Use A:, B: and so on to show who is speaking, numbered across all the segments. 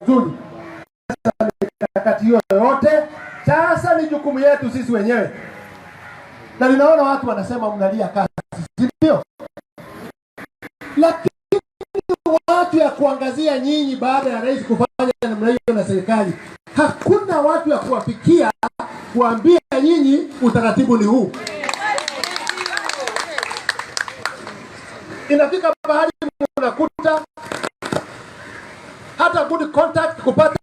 A: Nzuri. Mikakati hiyo yote sasa ni jukumu yetu sisi wenyewe, na ninaona watu wanasema mnalia kazi, si ndio? Lakini watu ya kuangazia nyinyi baada ya rais kufanya namna hiyo na serikali, hakuna watu ya kuwafikia kuambia nyinyi utaratibu ni huu. Inafika mahali unakuta hata good contact kupata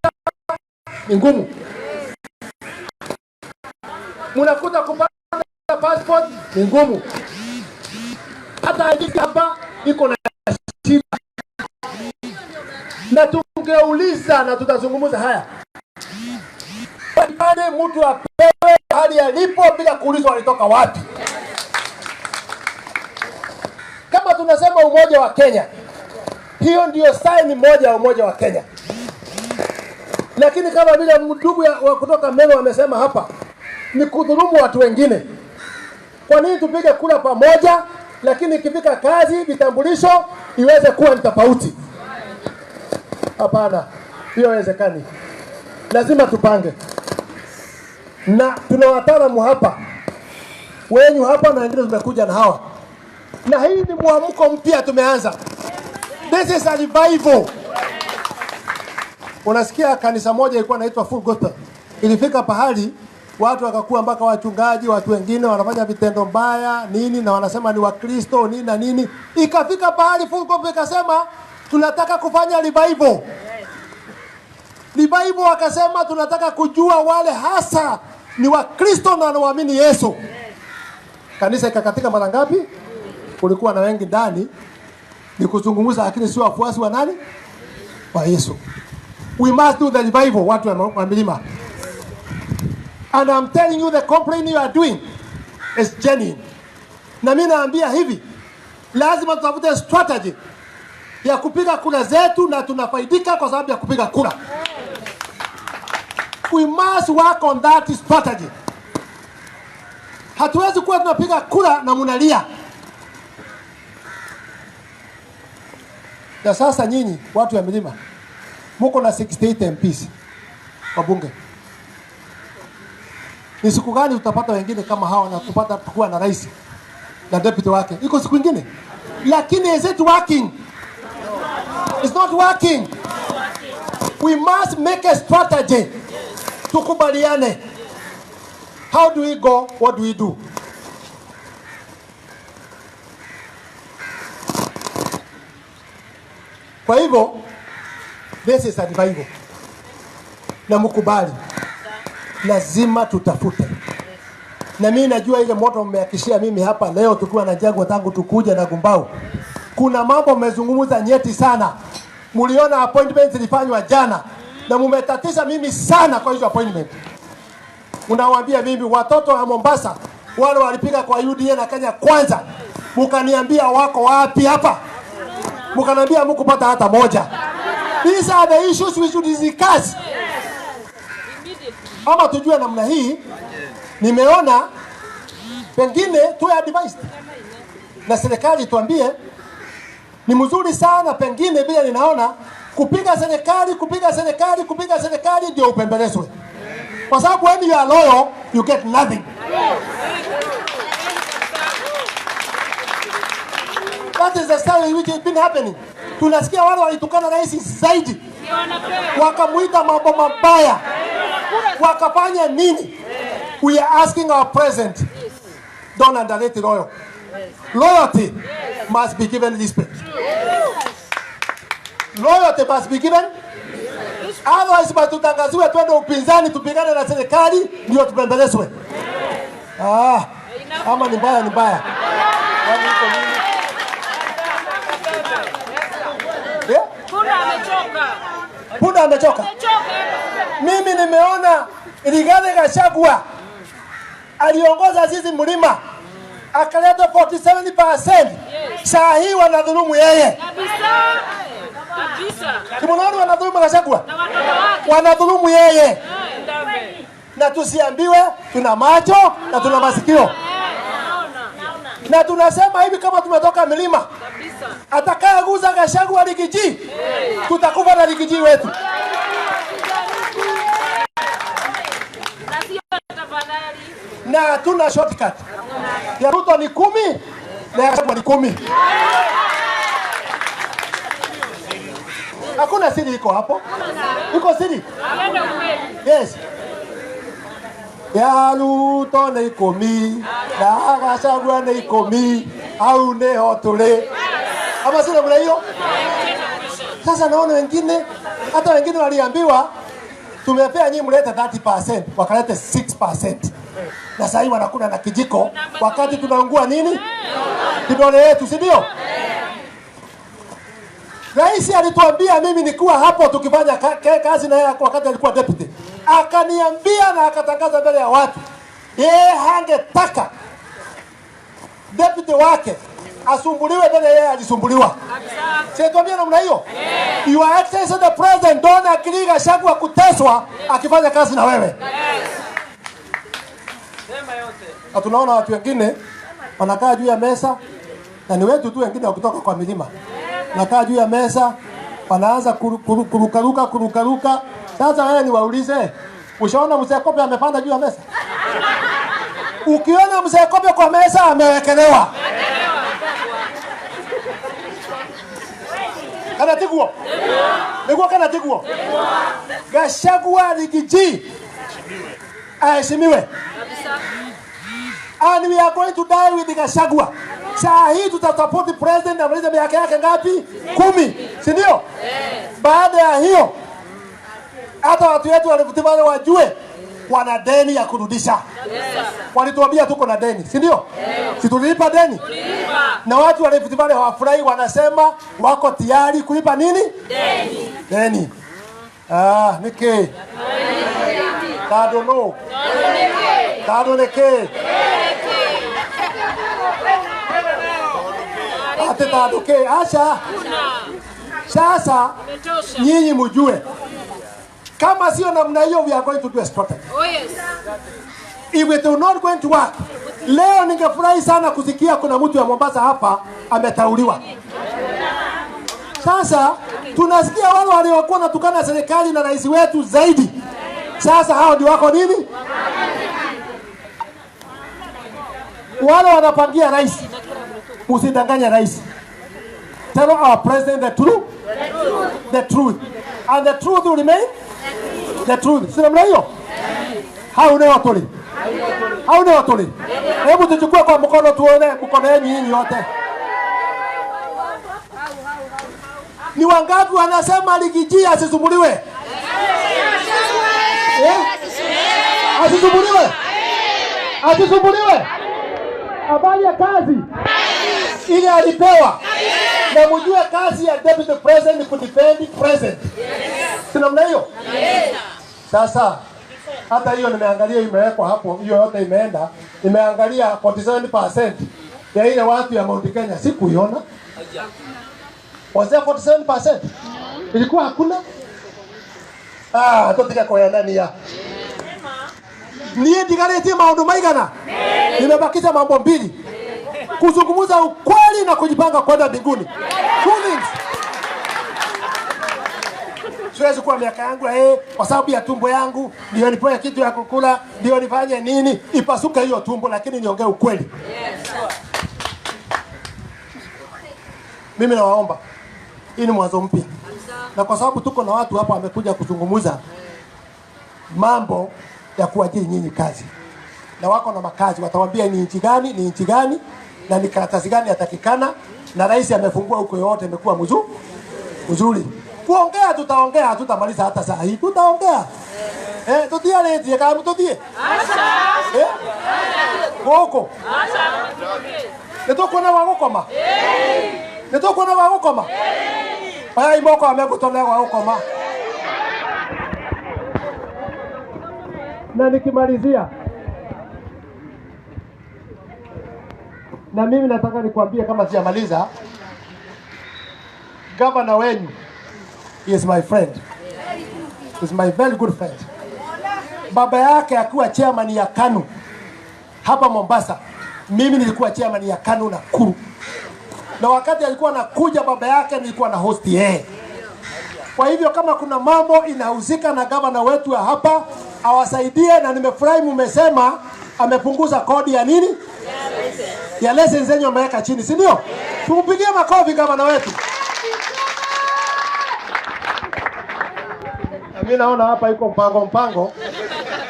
A: ni ngumu. Mnakuta kupata passport ni ngumu, hata ID hapa iko na shida, na tungeuliza na tutazungumza haya pale, mtu apewe hali alipo bila kuulizwa alitoka wapi. Kama tunasema umoja wa Kenya, hiyo ndiyo sign moja ya umoja wa Kenya. Lakini kama vile ndugu wa kutoka Meru wamesema hapa, ni kudhulumu watu wengine. Kwa nini tupige kura pamoja, lakini ikifika kazi vitambulisho iweze kuwa ni tofauti? Hapana, hiyo haiwezekani. Lazima tupange, na tuna wataalamu hapa wenyu hapa na wengine tumekuja na hawa, na hii ni mwamko mpya tumeanza. This is a revival. Unasikia kanisa moja ilikuwa inaitwa Full Gospel, ilifika pahali watu wakakuwa mpaka wachungaji, watu wengine wanafanya vitendo mbaya nini, na wanasema ni Wakristo nini na nini. Ikafika pahali Full Gospel ikasema tunataka kufanya revival. Revival wakasema tunataka kujua wale hasa ni Wakristo na wanaoamini Yesu. Kanisa ikakatika mara ngapi? Kulikuwa na wengi ndani ni kuzungumza, lakini sio wafuasi wa nani? Wa Yesu. We must do the revival, watu wa milima. And I'm telling you the complaint you are doing is genuine. Na mimi naambia hivi, lazima tutafute strategy ya kupiga kura zetu, na tunafaidika kwa sababu ya kupiga kura. We must work on that strategy. Hatuwezi kuwa tunapiga kura na munalia. Na sasa nyinyi watu ya milima muko na 68 MPs wa bunge. Ni siku gani tutapata wengine kama hawa na kupata kuwa na rais na deputy wake? Iko siku ingine? Lakini is it working? It's not working. We must make a strategy. Tukubaliane. How do we go? What do we do? Kwa hivyo this is a revival. Na mkubali, lazima tutafute. Na mimi najua ile moto mmeakishia mimi hapa leo tukiwa na Jagwa tangu tukuja na Gumbau. Kuna mambo mmezungumza nyeti sana. Mliona appointments zilifanywa jana na mumetatisha mimi sana kwa hizo appointment. Unawaambia mimi watoto wa Mombasa wale walipiga kwa UDA na Kenya Kwanza, mkaniambia wako wapi hapa? Mkaniambia mkupata hata moja. These are the issues we should discuss. Ama tujue namna hii. Nimeona pengine tuwe advised na serikali tuambie ni mzuri sana, pengine bila ninaona kupiga serikali, kupiga serikali, kupiga serikali ndio upembelezwe, kwa sababu when you are loyal you get nothing. That is the style which has been happening. Tunasikia wale walitukana rais zaidi, wakamuita mambo mabaya, wakafanya nini? We are asking our president, don't underrate loyal. Loyalty must be given respect. Loyalty must be given. Otherwise, tutangaziwe twende upinzani tupigane na serikali ndio tupembelezwe. Ama ni mbaya, ni mbaya. Yeah?
B: Punda amechoka.
A: Punda amechoka. Mimi nimeona Rigathi Gachagua aliongoza sisi mlima akaleta 47%. Saa hii wanadhulumu yeye.
B: Kabisa. Kabisa.
A: Kimunaona wanadhulumu Gachagua?
B: Na watoto wake.
A: Wanadhulumu yeye.
B: Ndambe.
A: Na tusiambiwe tuna macho na tuna masikio. Na tunasema hivi kama tumetoka milima.
B: Kabisa.
A: Atakayeguza Gachagua Rigiji, tutakufa na Rigiji wetu. Na hatuna shortcut. Ya Ruto ni 10 na ya Gachagua ni 10. Hakuna siri iko hapo. Iko siri? Yes. Ya Ruto ni 10 na Gachagua ni 10 au niho tuli. Ama sio namna hiyo? Sasa naona wengine, hata wengine waliambiwa tumepea nyinyi mlete 30%, wakalete 6%. Na sasa hivi wanakula na kijiko wakati tunaungua nini? Kidole yetu, si ndio? Rais alituambia, mimi nikuwa hapo tukifanya kazi na yeye wakati alikuwa deputy. Akaniambia na akatangaza mbele ya watu, yeye hangetaka deputy wake asumbuliwe mbele yeye alisumbuliwa. Si tuambie namna hiyo? Your Excellency the President, don't agree Gachagua kuteswa akifanya kazi na wewe. Na tunaona watu wengine wanakaa juu ya meza, na ni wetu tu wengine wa kutoka kwa milima. Wanakaa juu ya meza, wanaanza kurukaruka, kurukaruka. Sasa wewe niwaulize, ushaona mzee Kobe amepanda juu ya meza? Ukiona mzee Kobe kwa meza amewekelewa. Kana tiguo? Niguo kana tiguo? Gachagua Riggy G aheshimiwe. And we are going to die with Gachagua. Saa hii tutasupport president amalize miaka yake ngapi? 10. Si ndio? Baada ya hiyo hata watu wetu wa Rift Valley wajue wana deni ya kurudisha. Walituambia tuko na deni, si ndio? Si tulilipa deni? Na watu wa Rift Valley hawafurahi, wanasema wako tayari kulipa nini? Deni. Deni. Niki. Tado no. Tado niki. Ate tado ke. Asha. Sasa nyinyi mjue kama sio namna hiyo, we are going to do a strategy.
B: Oh yes.
A: If it is not going to work. Leo ningefurahi sana kusikia kuna mtu ya Mombasa hapa ametauliwa. Sasa tunasikia wale waliokuwa wanatukana serikali na rais wetu zaidi. Sasa hao ndio wako nini? Wale wanapangia rais. Usidanganye rais. Tell our president the truth. The truth. And the truth will remain the truth. Si namna hiyo? Hao ni watoli. Hao ni watoli. Hebu tuchukue kwa mkono tuone mkono yenu nyinyi yote. Ni wangapi wanasema Riggy G asisumbuliwe? Asisumbuliwe? Asisumbuliwe? Afanye kazi ile alipewa. Na mjue kazi ya deputy president ni kudefend president. Si namna hiyo? Sasa hata hiyo nimeangalia imewekwa hapo, hiyo yote imeenda. Nimeangalia 47% ya ile watu ya Mount Kenya sikuiona. Was there 47%? Ilikuwa hakuna. Tutika kwa nani ya? Niye ndigarĩtie maũndũ maigana? Nimebakisha mambo mbili. Kuzungumza ukweli na kujipanga kwenda mbinguni. Two things. Siwezi kuwa miaka yangu kwa sababu ya tumbo yangu ndio nipewe kitu ya kukula, ndio nifanye nini, ipasuke hiyo tumbo, lakini niongee ukweli. Mimi nawaomba, hii ni mwanzo mpya. Na kwa sababu tuko na watu hapa wamekuja kuzungumza mambo ya kuajiri nyinyi kazi, na wako na makazi, watawaambia ni nchi gani, ni nchi gani na ni karatasi gani yatakikana, na rais amefungua huko yote, imekuwa mzuri. Kuongea tutaongea, hatutamaliza hata saa hii, tutaongea. Tutiarĩtie kana mũtũthiĩ? Gũkũ? Nĩtũkuona gwa gũkoma? Nĩtũkuona gwa gũkoma? Oyai moko amegũtũnea gwa gũkoma. Na nikimalizia, na mimi nataka nikwambie kama sijamaliza, governor wenyu is my friend. Is my very good friend. Baba yake akiwa chairman ya KANU hapa Mombasa, mimi nilikuwa chairman ya KANU Nakuru. Na wakati alikuwa anakuja baba yake nilikuwa na host yeye. Kwa hivyo kama kuna mambo inahusika na governor wetu wa hapa awasaidie, na nimefurahi mmesema Amepunguza kodi ya nini? Ya leseni zenyu ameweka chini, si ndio? Tumpigie makofi gavana wetu. Na mimi naona hapa iko mpango mpango,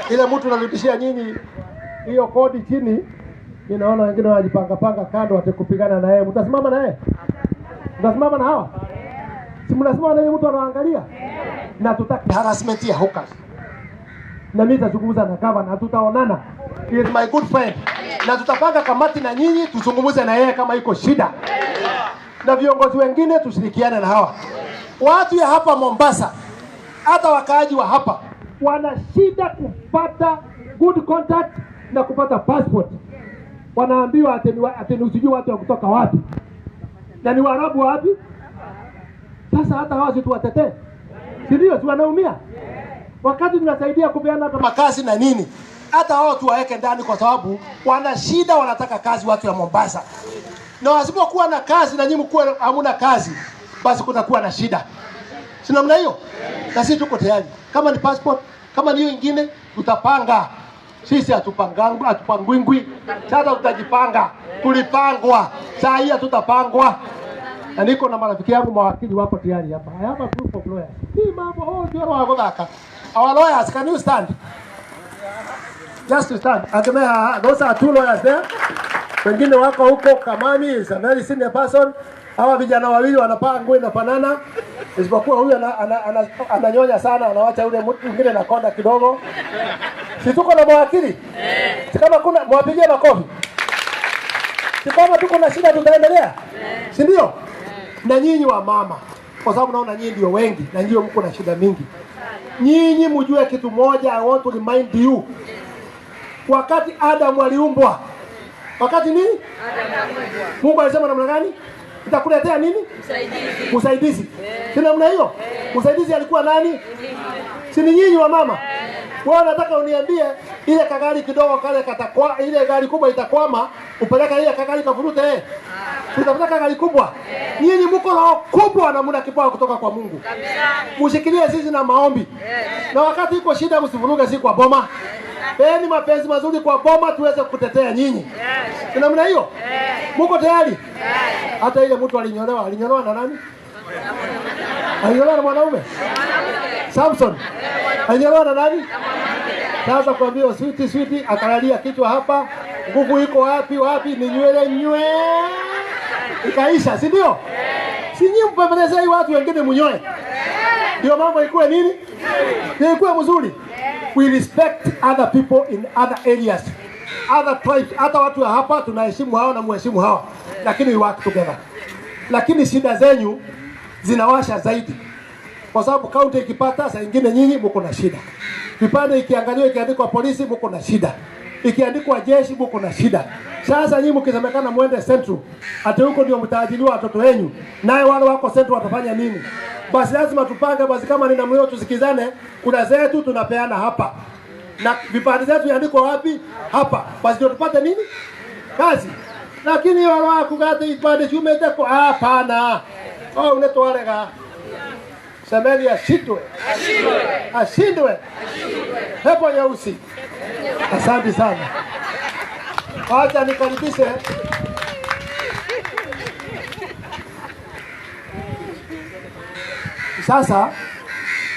A: ile mtu narudishia nyinyi hiyo kodi chini. Mimi naona wengine wanajipanga panga kando, watakupigana na yeye. Mtasimama na yeye? Mtasimama na hawa? Si mnasimama na yeye, mtu anaangalia? Na tutaki harassment ya hawkers. Na mimi nitazungumza na gavana, tutaonana. He is my good friend. Na tutapanga kamati na nyinyi tuzungumze na yeye kama iko shida. Na viongozi wengine tushirikiane na hawa. Watu ya hapa Mombasa, hata wakaaji wa hapa wana shida kupata good contact na kupata passport. Wanaambiwa ati ni usijui watu wa kutoka wapi na ni Waarabu wapi. Sasa hata hawa si tuwatetee, si ndio? Si wanaumia wakati tunasaidia kupeana hata makazi na nini, hata hao tuwaweke ndani, kwa sababu wana shida, wanataka kazi watu ya Mombasa, na wasipokuwa na kazi na nyinyi mkuwe hamuna kazi, basi kutakuwa na shida, si namna hiyo? Na sisi tuko tayari, kama ni passport, kama ni hiyo ingine, tutapanga. Sisi hatupangangwi, hatupangwingwi. Sasa tutajipanga, tulipangwa, saa hii hatutapangwa. Na niko na marafiki yangu mawakili wako tayari hapa. I have a group of lawyers. Hii mambo oh, ndio wa kuthaka. Our lawyers, can you stand? Just to stand. Akemea, those are two lawyers there. Wengine wako huko. Kamami is a very senior person. Hawa vijana wawili wanapaa nguo inafanana. Isipokuwa huyu ananyonya sana, anawacha yule mtu mwingine na konda kidogo. Si tuko na mawakili? Si kama kuna mwapigie makofi. Si kama tuko na shida tutaendelea? Si ndio? Na nyinyi wa mama, kwa sababu naona nyinyi ndio wengi na ndio mko na shida mingi. Nyinyi mjue kitu moja, I want to remind you. Wakati Adam aliumbwa, wakati nini? Mungu alisema namna gani? Nitakuletea nini? Msaidizi. Msaidizi. Si namna hiyo? Msaidizi alikuwa nani? Si ni nyinyi wa mama? Wewe unataka uniambie ile kagari kidogo kale katakwa, ile gari kubwa itakwama, upeleka ile kagari kavurute eh? Tutapeleka gari kubwa. Nyinyi mko roho kubwa na mna kipawa kutoka kwa Mungu. Mshikilie sisi na maombi. Na wakati iko shida msivuruge si kwa boma. Peeni mapenzi mazuri kwa boma tuweze kutetea nyinyi. Si namna hiyo? Muko tayari? Hata ile mtu alinyolewa, alinyolewa na nani? Alinyolewa na mwanaume? Samson. Alinyolewa na nani? Sasa kuambiwa sweetie sweetie, akalalia kichwa hapa, nguvu iko wapi wapi, ni nywele nywe. Ikaisha, si ndio? Si nyinyi mpembelezee watu wengine mnyoe. Ndio mambo ikuwe nini? Ndio ikuwe mzuri. We respect other people in other areas, other tribes. Hata watu wa hapa tunaheshimu hao na muheshimu hawa, lakini we work together. Lakini shida zenyu zinawasha zaidi, kwa sababu kaunti ikipata, saa ingine nyinyi mko na shida. Vipande ikiangaliwa, ikiandikwa polisi, mko na shida, ikiandikwa jeshi, mko na shida. Sasa nyinyi mkisemekana muende Central, ati huko ndio mtaajiriwa watoto wenyu, naye wale wako Central watafanya nini? Basi lazima tupange, basi kama ni namna hiyo tusikizane, kura zetu tunapeana hapa na vipande zetu iandikwa wapi? Hapa. Basi ndio tupate nini? Kazi. Lakini wale wakugate ipande chumete kwa hapana. Oh, unetwarega. Semeni ashindwe. Ashindwe. Pepo nyeusi. Asante sana. Wacha nikaribishe sasa.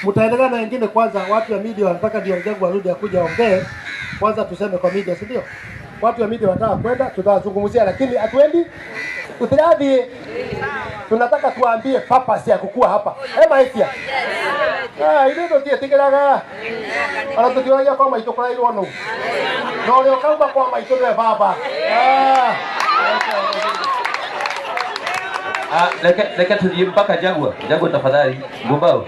A: Mtaendelea na wengine kwanza. Watu wa media wanataka ndio wenzangu warudi akuja ongee kwanza, tuseme kwa media, si ndio? Watu wa media wanataka kwenda, tutawazungumzia, lakini hatuendi utiradhi. Tunataka tuambie purpose ya kukua hapa. Ema itia. Ah, ile ndo tietigiraga. Ona tutioragia kwa maitũ kũrairwo nũ. Na ũrĩa ũkauma kwa maitũ nĩwe baba. Ah.
C: Ah, reke tuthiĩ mpaka Jaguar. Jaguar tafadhali. Ngumbao.